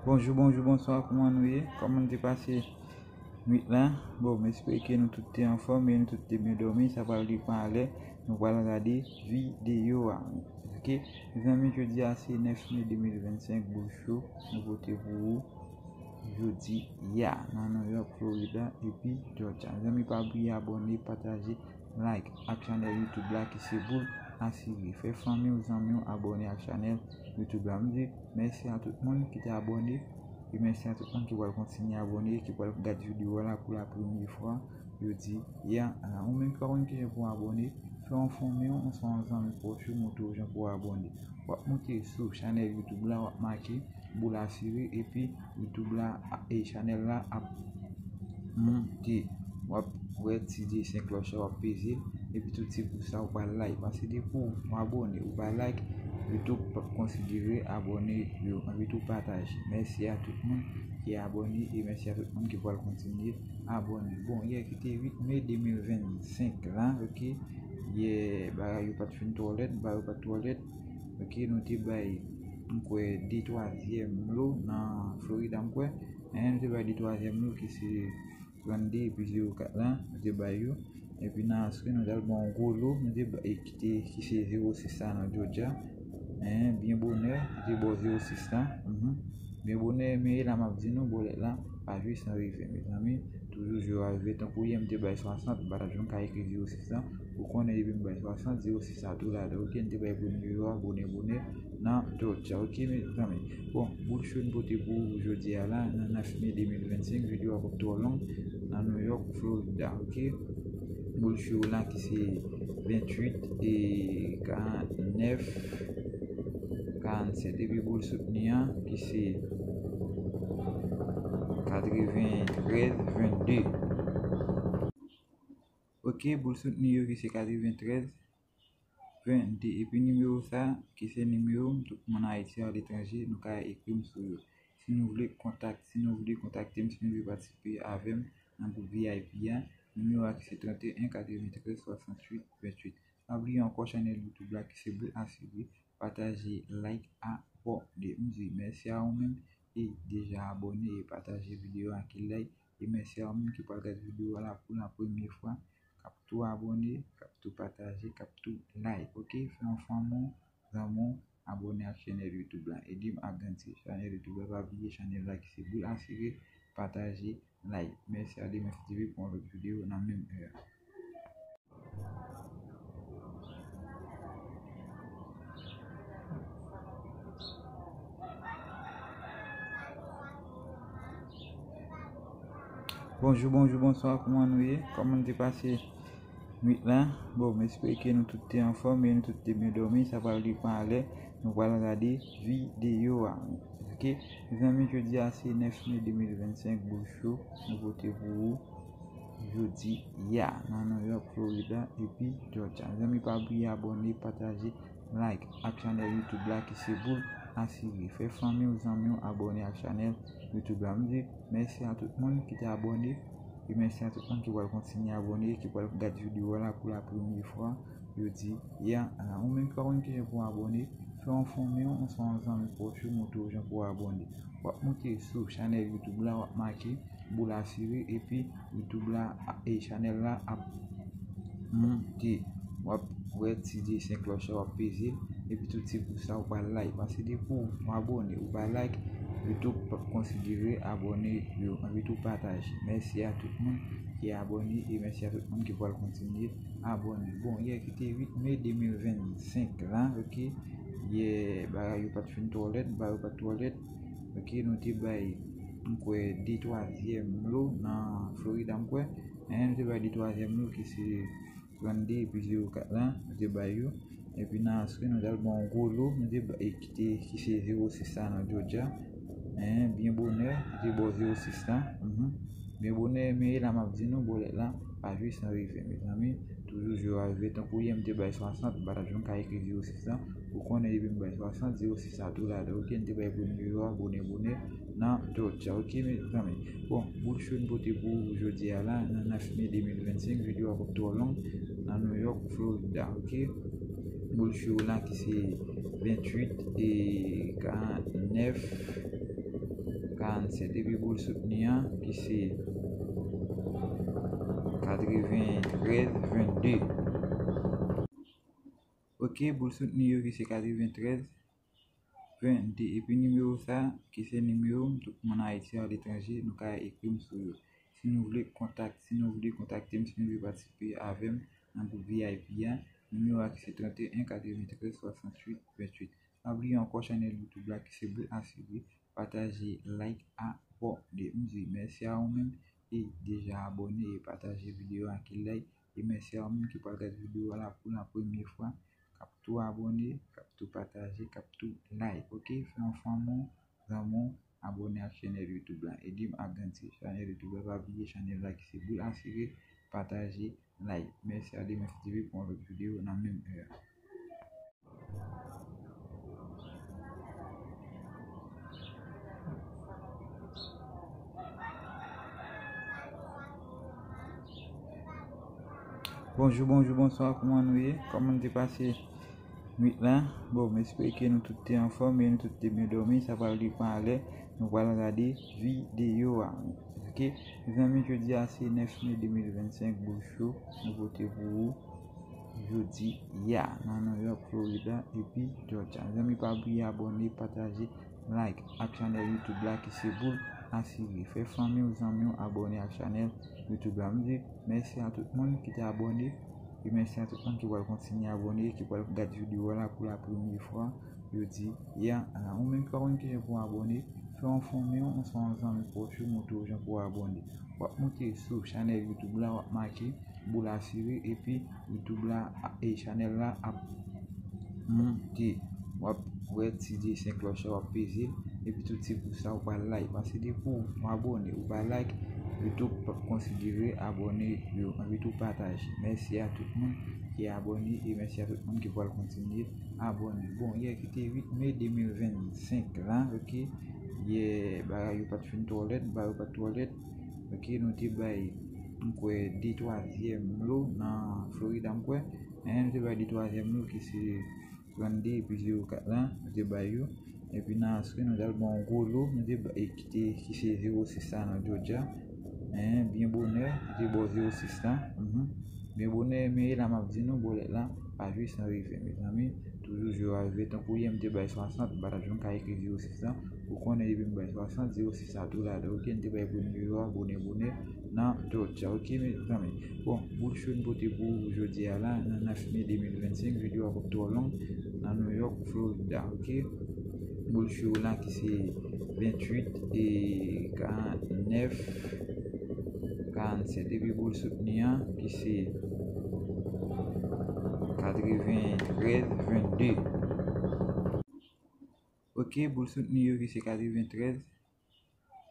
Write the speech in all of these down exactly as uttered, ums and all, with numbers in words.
Bonjou, bonjou, bonswa, kòman nou ye? Kòman nou te pase nwit la? Bon, m espere ke nou tout te anfòm e nou tout te byen dòmi. Sa pral depann a lè nou pral gade videyo a. Ok, mezanmi, jodi a se nèf me de mil vennsenk, Boul Show nou pote pou ou jodi a nan New York, Florida epi Georgia. Mezanmi, pa bliye abòne, pataje, like ak chanèl YouTube la ki se Boul Asire. Fè fanmi w, zanmi w abòne ak chanèl YouTube la. M di mèsi a tout moun ki te abòne e mèsi a tout moun ki pral kontinye abòne, ki pral gade videyo a la pou la premye fwa jodi a. Ou menm ki pa konn kijan pou w abòne, fè yon fanmi w, yon zanmi pwòch ou montre w jan pou w abòne. W ap monte sou chanèl YouTube la, w ap make Boul Asire epi YouTube la e chanèl la ap monte. W ap wè ti desen klòch la, w ap peze l epi tou ti pou sa ou pa like. Paske depi w abòne, ou pa like, YouTube p ap konsidere abòne yo, anvi tou pataje. Mèsi a tout moun ki abòne e mèsi a tout moun ki pral kontinye abòne. Bon, yè ki te uit me de mil vennsenk la, ok, yè bagay yo pa t fin twò lèd, bagay yo pa t twò lèd. Ok, nou te bay, m kwè, de twazyèm lo nan Florida, m kwè. En, nou te bay de twazyèm lo ki se trannde epi zewo kat la, nou te bay yo. Epi nan aswè, nou t al ba yon gwo lo, nou te bay, ki te, ki se zewo sis la nan Georgia. En, byen bonè, nou te ba w zewo sis la. Mhm. Byen bonè, men e la m ap di nou, bòlèt la pa jwe san rive, mezanmi. Toujou jwe a rive. Tankou yè m te bay swasant, m pa t ap janm ka ekri zewo sis la. Ou konnen depi m bay swasant, zewo sis la tou ladan. Ok, n te bay premye yo a bonè bonè nan Georgia. Ok, mezanmi. Bon, Boul Show n pote pou ou jodi a la, nan nèf me de mil vennsenk, videyo a p ap twò long, nan New York, Florida. Ok, Boul Show la ki se venntuit e karantnèf, karannsèt, epi Boul Soutni an ki se katreventrèz vennde. Ok, Boul Soutni yo ki se katreventrèz vennde. Epi nimewo sa, ki se nimewo m, tout moun Ayiti, aletranje, nou ka ekri m sou yo. Si nou vle kontak, si nou vle kontakte m, si nou vle patisipe avè m nan gwoup V I P a, nimewo a ki se trannteyen katreventrèz swasanntuit venntuit. Pa bliye ankò chanèl YouTube la ki se Boul Asire, pataje, like, abòne. M di mèsi a ou menm ki deja abòne e pataje videyo a ki like. E mèsi a ou menm ki pral gade videyo a la pou la premye fwa, k ap tou abòne, k ap tou pataje, k ap tou like. Ok, fè yon fanmi w, zanmi w abòne ak chanèl YouTube la. Ede m agrandi chanèl YouTube la. Pa bliye chanèl la ki se Boul Asire, pataje, like. Mèsi a demen si Dye vle pou yon lòt videyo nan menm è a. Bonjou, bonjou, bonswa, kòman nou ye? Kòman nou te pase nwit la? Bon, m espere ke nou tout te anfòm e nou tout te byen dòmi. Sa pral depann a lè nou pral gade videyo a. Ok, mezanmi, jodi a se nèf me de mil vennsenk, Boul Show nou pote pou ou jodi a nan New York, Florida epi Georgia. Mezanmi, pa bliye abòne, pataje, like ak chanèl YouTube la ki se Boul Asire. Fè fanmi w, zanmi w abòne ak chanèl YouTube la. M di mèsi a tout moun ki te abòne e mèsi a tout moun ki pral kontinye abòne, ki pral gade videyo a la pou la premye fwa jodi a. Ou menm ki pa konn kijan pou w abòne, fè yon fanmi w, yon zanmi pwòch ou montre w jan pou w abòne. W ap monte sou chanèl YouTube la, w ap make Boul Asire epi YouTube la e chanèl la ap monte. W ap wè ti desen klòch la, w ap peze l epi tou ti pou sa ou pa like. Paske depi w abòne, ou pa like, YouTube p ap konsidere abòne yo, anvi tou pataje. Mèsi a tout moun ki abòne e mèsi a tout moun ki pral kontinye abòne. Bon, yè ki te uit me de mil vennsenk la, ok, yè bagay yo pa t fin twò lèd, bagay yo pa t twò lèd. Ok, nou te bay, m kwè, de twazyèm lo nan Florida, m kwè. En, nou te bay de twazyèm lo ki se trannde epi zewo kat la, nou te bay yo. Epi nan aswè, nou t al ba yon gwo lo, nou te bay, ki te, ki se zewo sis la nan Georgia. En, byen bonè, nou te ba w zewo sis la. Mhm. Byen bonè, men e la m ap di nou, bòlèt la pa jwe san rive, mezanmi. Toujou jwe a rive. Tankou yè m te bay swasant, m pa t ap janm ka ekri zewo sis la. Ou konnen depi m bay swasant, zewo sis la tou ladan. Ok, n te bay premye yo a bonè bonè nan Georgia. Ok, mezanmi. Bon, Boul Show n pote pou ou jodi a la, nan nèf me de mil vennsenk, videyo a p ap twò long, nan New York, Florida. Ok, Boul Show la ki se venntuit e karannèf, karannsèt, epi boul soutni an ki se katreventrèz vennde. Ok, boul soutni yo ki se katreventrèz vennde, epi nimewo sa ki se nimewo m, tout moun Ayiti, aletranje, nou ka ekri m sou yo. Si nou vle kontak, si nou vle kontakte m, si nou vle patisipe avè m nan gwoup V I P a, nimewo a ki se trannteyen katreventrèz swasanntuit venntuit. Pa bliye ankò chanèl YouTube la ki se Boul Asire, pataje, like, abòne. M di mèsi a ou menm ki deja abòne e pataje videyo a, ki like, e mèsi a ou menm ki pral gade videyo a la pou la premye fwa, k ap tou abòne, k ap tou pataje, k ap tou like. Ok, fè yon fanmi w, zanmi w, abòne ak chanèl YouTube la. Ede m agrandi chanèl YouTube la. Pa bliye chanèl la ki se Boul Asire, pataje, like. Mèsi a Demen F T V pou yon lòt videyo nan menm è a. Bonjou, bonjou, bonswa, kòman nou ye? Kòman nou te pase nwit la? Bon, m espere ke nou tout te anfòm e nou tout te byen dòmi. Sa pral depann a lè nou pral gade videyo a. Ok, mezanmi, jodi a se nèf me de mil vennsenk, Boul Show nou pote pou ou jodi a nan New York, Florida, epi Georgia. Mezanmi, pa bliye abòne, pataje, like ak chanèl YouTube la ki se Boul Asire. Fè fanmi w, zanmi w abòne ak chanèl YouTube la. M di mèsi a tout moun ki te abòne e mèsi a tout moun ki pral kontinye abòne, ki pral gade videyo la pou la premye fwa jodi a. Ou menm ki pa konn kijan pou w abòne, fè yon fanmi w, yon zanmi pwòch ou montre w jan pou w abòne. W ap monte sou chanèl YouTube la, w ap make Boul Asire, epi YouTube la, e chanèl la ap monte. W ap wè ti desen klòch la, w ap peze l, epi tout se pou sa ou pa like. Paske depi w abòne, ou pa like, YouTube p ap konsidere abòne yo, epi tou pataje. Mèsi a tout moun ki abòne e mèsi a tout moun ki pral kontinye abòne. Bon, yè ki te uit me de mil vennsenk la, ok, yè bagay yo pa t fin twò lèd, bagay yo pa t twò lèd, ok, nou te bay, m kwè, de twazyèm lo nan Florida, m kwè. Hein, nou te bay de twazyèm lo ki se trannde epi zewo kat la, nou te bay yo. Epi nan aswè, nou t al ba yon gwo lo, nou te ba, e ki te, ki se zewo sis la nan Georgia. Hein, byen bonè, nou te ba w zewo sis la. Mhm. Byen bonè, men e la m ap di nou, bòlèt la pa jwe san refè, mezanmi. Toujou jwe a refè. Tankou yè m te bay swasant, m pa t ap janm ka ekri zewo sis la. Ou konnen depi m bay swasant, zewo sis la tou ladan. Ok, m te bay premye yo a bonè bonè nan Georgia. Ok, mezanmi. Bon, Boul Show n pote pou ou jodi a la, nan nèf me de mil vennsenk, videyo a p ap twò long, nan New York, Florida. Ok, Boul Show la ki se venntuit e karannèf, karannsèt, epi boul soutni an ki se katreventrèz vennde. Ok, boul soutni yo ki se katreventrèz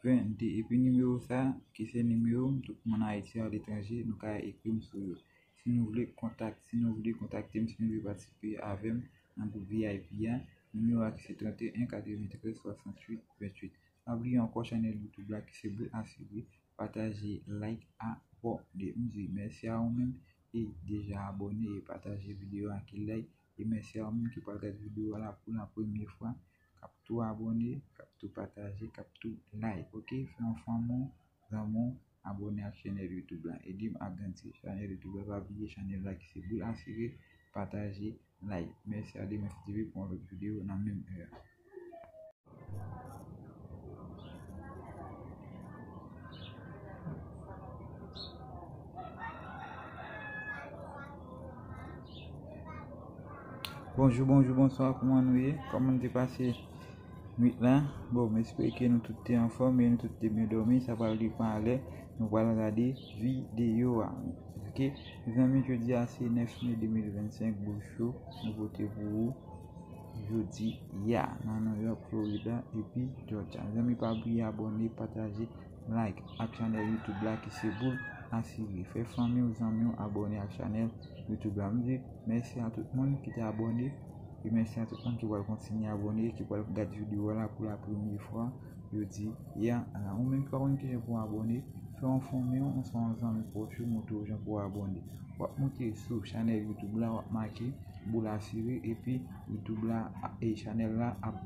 vennde, epi nimewo sa ki se nimewo m, tout moun Ayiti, aletranje, nou ka ekri m sou yo. Si nou vle kontak, si nou vle kontakte m, si nou vle patisipe avè m nan gwoup V I P a, nimewo a ki se trannteyen katreventrèz swasanntuit venntuit. Pa bliye ankò chanèl YouTube la ki se Boul Asire, pataje, like, abòne. M di mèsi a ou menm ki deja abòne e pataje videyo a, ki like, e mèsi a ou menm ki pral gade videyo a la pou la premye fwa, k ap tou abòne, k ap tou pataje, k ap tou like. Ok, fè yon fanmi w, zanmi w abòne ak chanèl YouTube la. Ede m agrandi chanèl YouTube la. Pa bliye chanèl la ki se Boul Asire, pataje, like. Mèsi a Demen F T V pou yon lòt videyo nan menm è a. Bonjou, bonjou, bonswa, kòman nou ye? Kòman nou te pase nwit la? Bon, m espere ke nou tout te anfòm e nou tout te byen dòmi. Sa pral depann a lè nou pral gade videyo a. Ok, mezanmi, jodi a se nèf me de mil vennsenk, Boul Show nou pote pou ou jodi a nan New York, Florida, epi Georgia. Mezanmi, pa bliye abòne, pataje, like ak chanèl YouTube la ki se Boul Asire. Fè fanmi w, zanmi w abòne ak chanèl YouTube la. M di mèsi a tout moun ki te abòne e mèsi a tout moun ki pral kontinye abòne, ki pral gade videyo a la pou la premye fwa jodi a. Ou menm ki pa konn kijan pou w abòne, fè yon fanmi w, yon zanmi pwòch ou montre w jan pou w abòne. W ap monte sou chanèl YouTube la, w ap make Boul Asire, epi YouTube la, e chanèl la ap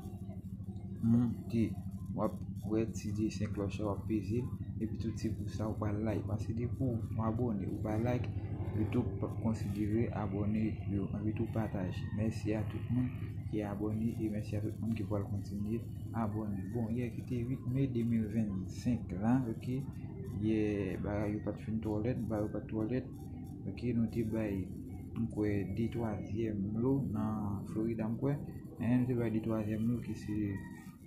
monte. W ap Wè ti desen klòch la, w ap peze l, epi tou ti pous sa, ou pa like. Paske depi w abòne, ou pa like, YouTube p ap konsidere abòne yo, epi tou pataje. Mèsi a tout moun ki abòne, e mèsi a tout moun ki pral kontinye abòne. Bon, yè ki te uit me de mil vennsenk la, oke, yè bagay yo pa t fin twò lèd, bagay yo pa t twò lèd, oke, nou te bay, m kwè, de twazyèm lo nan Florida, m kwè, en, nou te bay de twazyèm lo ki se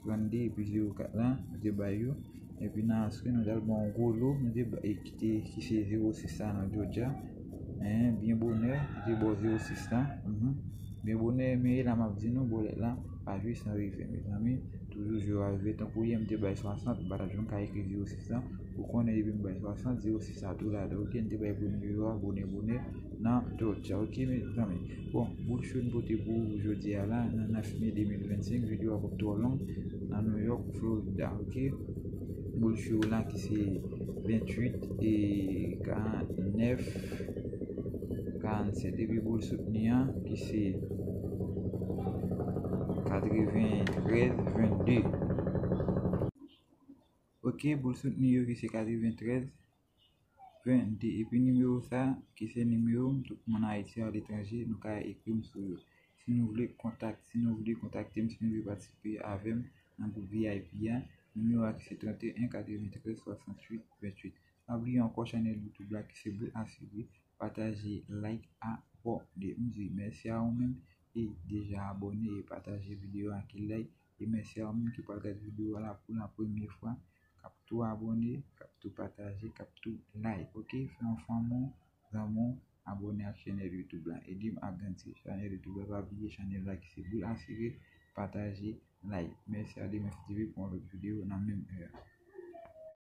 trannde epi zewo kat la, nou te bay yo. Epi nan aswè, nou t al ba yon gwo lo, nou te bay, ki te, ki se zewo sis la nan Georgia. En, byen bonè, nou te ba w zewo sis la. Mhm. Byen bonè, men la m ap di nou, bòlèt la pa jwe san rive, mezanmi. Toujou jwe a rive. Tankou yè, m te bay swasant, m pa t ap janm ka ekri zewo sis la. Ou konnen, depi m bay swasant, zewo sis la tou ladan. Oke, m te bay premye lo a, bonè, bonè, nan Georgia. Oke, mezanmi. Bon, boul cho n pote pou ou jodi a la, nan nèf me de mil vennsenk, videyo a p ap twò long, nan New York, Florida, oke? Boul cho la ki se venntuit e karannèf, karannsèt, epi boul soutni an ki se katreventrèz vennde. Oke, boul soutni yo ki se katreventrèz vennde. Epi nimewo sa, ki se nimewo m, tout moun Ayiti, aletranje, nou ka ekri m sou yo. Si nou vle kontak, si nou vle kontakte m, si nou vle patisipe avè m nan gwoup V I P a, nimewo a ki se trannteyen katreventrèz swasanntuit venntuit. Pa bliye ankò chanèl YouTube la ki se Boul Asire, pataje, like, abòne. M di mèsi a ou menm ki deja abòne e pataje videyo a, ki like. E mèsi a ou menm ki pral gade videyo a la pou la premye fwa, k ap tou abòne, k ap tou pataje, k ap tou like. Oke, fè yon fanmi, zanmi, abòne ak chanèl YouTube la. Ede m agrandi chanèl YouTube la. Pa bliye chanèl la ki se Boul Asire, pataje, like. Mèsi a demen si Dye vle pou yon lòt videyo nan menm è a.